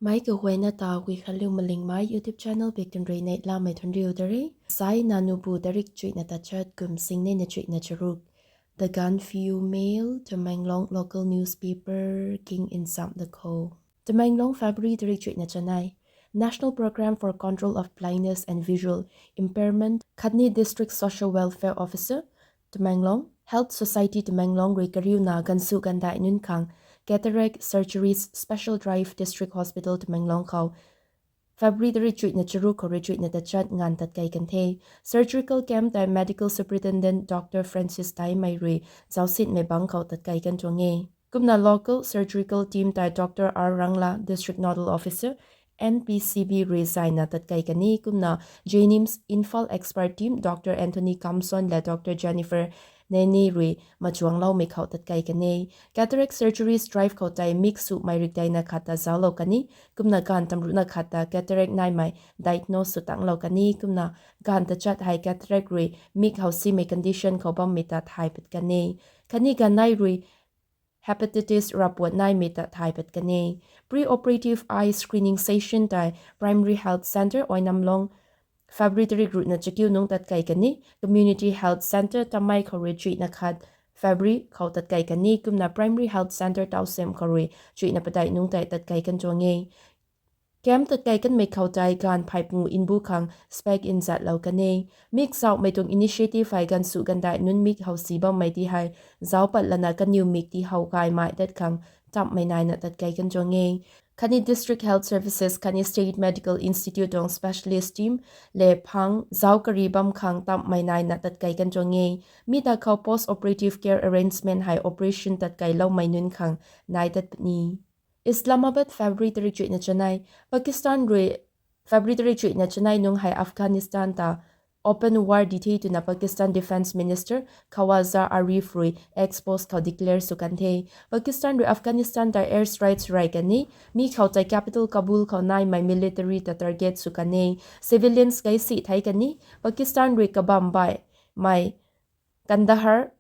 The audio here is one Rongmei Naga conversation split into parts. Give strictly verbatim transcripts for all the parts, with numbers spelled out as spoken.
Mei kaguayna ta Guikhanliu Malingmei YouTube channel bik tun rui neihlamei thuanriu ta re. Sai nanu bu tarik chuihna tachat kum singnei na chuihna charuk. The Gaanphiu Mail, Tamenglong local newspaper king nsam da kho. Tamenglong, February tarik chuihna chanei. National Programme for Control of Blindness and Visual Impairment, khatni District Social Welfare Officer, Tamenglong, Health Society Tamenglong rui kariuna gansu gandai nunc khang cataract surgeries special drive District Hospital Tamenglong khou February tarik chuihna charuk khou rui chuihna tachat nganv tatkei kan the. Surgical camp tei Medical Superintendent Doctor Francis Daimei rui zausinmei bangc khou tatkei kan tuang e. Kumna local surgical team tei Doctor R Rangla, District Nodal Officer, N P C B rui zayna tatkei kan e. Kumna JNIMS Imphal expert team Doctor Anthony Kamson le Doctor Jennifer Nene rui machuangloumei khou tatkei kan e. Cataract surgeries drive khou tei mik sumei rikdeina khat ta zauclou kan e. Kumna ganv tamruhna khat ta cataract naimei diagnose sw tanglou kan e. Kumna ganv tachat hei cataract rui mik hou simei condition khou bammei ta thay pat kan e. Khatni ganv nai rui hepatitis rapuat naimei ta thay pat kan e. Pre-operative eye screening session tei Primary Health Centre Oinamlong, February tarik ruhna chakiu nungc tatkei kan e. Community Health Centre Tamei khou rui chuihna khat February khou tatkei kan e. Kumna Primary Health Centre Tausem khou rui chuihna padeih nungc tei tatkei kan tuang e. Camp tatkei kanmei khou tei ganv phey pungu nbu khang spec nzatlou kan e. Mik zauhmei tuang initiative hei gansu gandai nunc mik hou si bammei ti hei zauc pat lana kaniw mik ti how gaymei dat khang tamhmei naina tatkei kan tuang e. Khatni District Health Services khatni State Medical Institute tuang specialist team le phang zauc kari bam khang tamhmei naina tatkei kan tuang e. Mi ta khou post operative care arrangement hei operation tatkeiloumei nunc khang nai tat puni. Islamabad, February tarik chuihna chanei. Pakistan rui February tarik chuihna chanei nungc hei Afghanistan ta open war di the twna Pakistan Defence Minister Khawaja Arif rui X post khou declare sw kan the. Pakistan rui Afghanistan ta air strikes rey kan e. Mi khou tei capital Kabul khou naimei military ta target sw kan e. Civilians kei si thei kan e. Pakistan rui kabam baihmei Kandahar,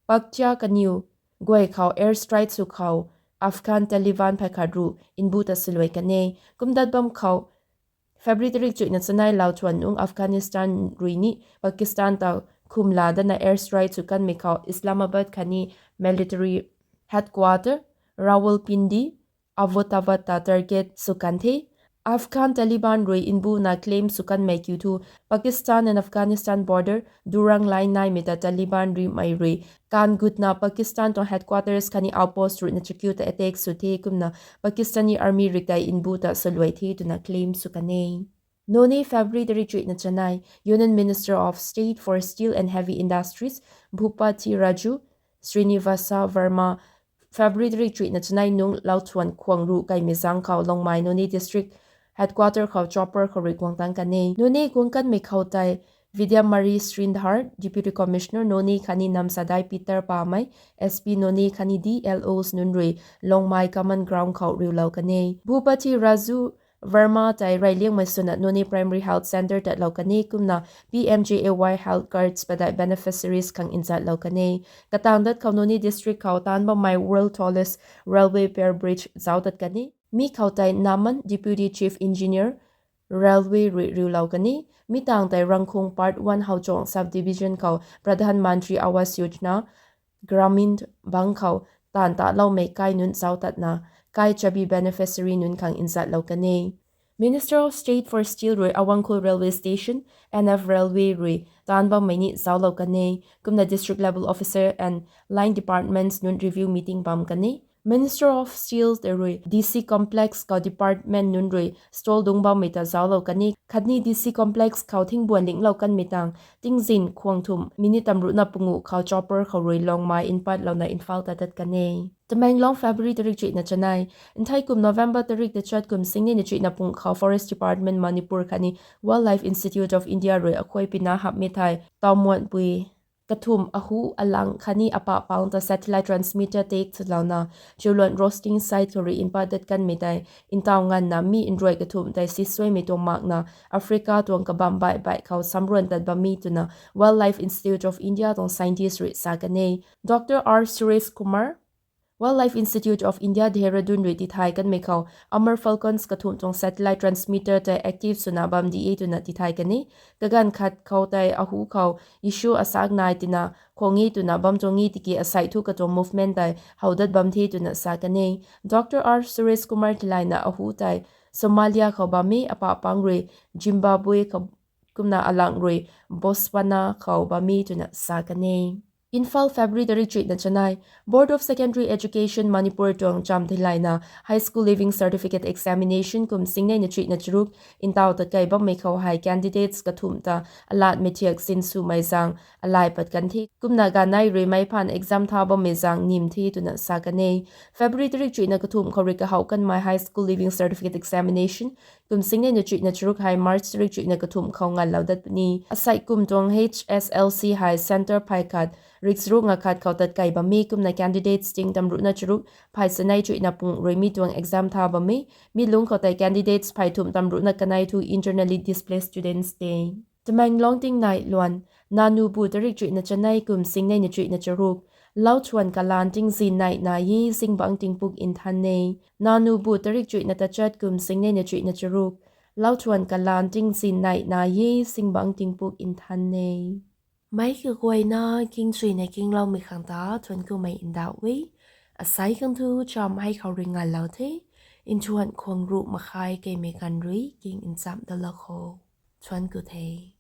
Paktia kaniw guay khou air strike sw khou Afghan Taliban phay khat ruh nbu ta swluai kan e. Kumdat bam khou February tarik chuihna chanei lau thuan nungc Afghanistan rui ni Pakistan ta khumla dana air strike sw kanmei khou Islamabad khatni military headquarter Rawalpindi, Abbottabad ta target sw kan the. Afghan Taliban rui nbuna claim sw kanmei kiu thu Pakistan and Afghanistan border Durrang Line naimei ta Taliban rimei rui kan gutna Pakistan tuang headquarters khatni outpost ruhna chakiu ta attack sw the kumna Pakistani army rui tei nbu ta swluai the twna claim sw kan e. Noney, February tarik chuihna chanei. Union Minister of State for Steel and Heavy Industries Bhupathi Raju Srinivasa Verma February tarik chuihna chanei nungc lau thuan khwang ruh kaimei zang khou Longmai Noney District Headquarter khou chopper khou rui guang tang kan e. Noney guang kanmei khou tei Vidyamari Sridhar, Deputy Commissioner Noney khatni Namsadai Peter Pamei, S P Noney khatni D L Os nunc rui Longmai Common Ground khou riulou kan e. Bhupathi Raju Verma tei reyliangmei swna Noney Primary Health Centre tatlou kan e kumna P M J A Y health cards padeih beneficiaries khang nzatlou kan e. Katang dat khou Noney District khou taanv bammei world tallest railway pier bridge zauc tat kan e. Mi khou tei Naman, Deputy Chief Engineer, Railway rui riulou kan e. Mi tangv tei Rangkhung Part one Howchuang Subdivision khou Pradhan Mantri Awas Yojana Gramin bangc khou taanv taloumei kai nunc zauc tatna kai chabi beneficiary nunc khang nzatlou kan e. Minister of State for Steel rui Awangkhul Railway Station, N F Railway rui taanv bammei ni zauclou kan e. Kumna district level officer and line departments nunc review meeting bam kan e. Minister of Steel tei rui D C Complex khou department nunc rui stall dungc bammei ta zauclou kan e. Khatni D C Complex khou thingbuan linglou kanmei tang tingzin khwang thumh minute tamruhna pungu khou chopper khou rui Longmai mpatlouna Imphal ta tat kan e. Tamenglong, February tarik chuihna chanei. Nthei kum November tarik tachat kum singnei na chuihna pung khou Forest Department Manipur khatni Wildlife Institute of India rui akhuay pina hapmei thei tauhmuanpui kathumh ahu alang khatni apah pang ta satellite transmitter tek swlouna Chiuluan roasting site khou rui mpat dat kanmei tei ntaw nganvna mi nruai kathumh tei sisuaimei tuang makna Africa tuang kabam baih baih khou samruan tat bam e twna Wildlife Institute of India tuang scientist rui sa kan e. Doctor R Suresh Kumar, Wildlife Institute of India Dehradun rui tithay kanmei khou Amur Falcons kathumh tuang satellite transmitter tei active swna bam di e twna tithay kan e. Kaganv khat khou tei ahu khou issue asak nai tina khwang e twna bam tuang e tiki asei thu katuang movement tei how dat bam the twna sa kan e. Dr R Suresh Kumar thilayna ahu tei Somalia khou bam e, apah pang rui Zimbabwe khou kumna alang rui Botswana khou bam e twna sa kan e. Imphal, February tarik chuihna chanei. Board of Secondary Education Manipur tuang cham theilayna High School Leaving Certificate Examination kum singneina chuihna charuk ntaw tatkei bammei khou hei candidates kathumh ta alatmei thiak sinswmei zaeng alai pat kan the. Kumna ganei rui meic phaan exam tha bammei zaeng nim the twna sa kan e. February tarik chuihna kathumh khou rui kahouh kanmei High School Leaving Certificate Examination kum singneina chuihna charuk hei March tarik chuihna kathumh khou nganlou dat puni. Asei kum tuang H S L C hei centre phay khat, rik charuk nga khat khou tatkei bam e kumna candidates ting tamruhna charuk phay chanei chuihna pung rui mi tuang exam tha bam e. Mi lungc khou tei candidates phay thumh tamruhna kanei thu internally displaced students te. Tamenglong tingnai luan, Nanubu tarik chuihna chanei kum singneina chuihna charuk. Lauchuan kalan tingzin neih nai e, zingbangc tingpuk nthan e. Nanubu tarik chuihna tachat kum singneina chuihna charuk. Lauchuan kalan tingzin neih nai e, zingbangc tingpuk nthan e. Meic kaguayna kingchuina kingloumei khang ta thuanc kumei ndauh e. Asei khang thu cham hei khou rui nganlou the. Nthuan khwang ruh makhai keimei ganv rui king nchamh dalou kho. Thuanc ku the.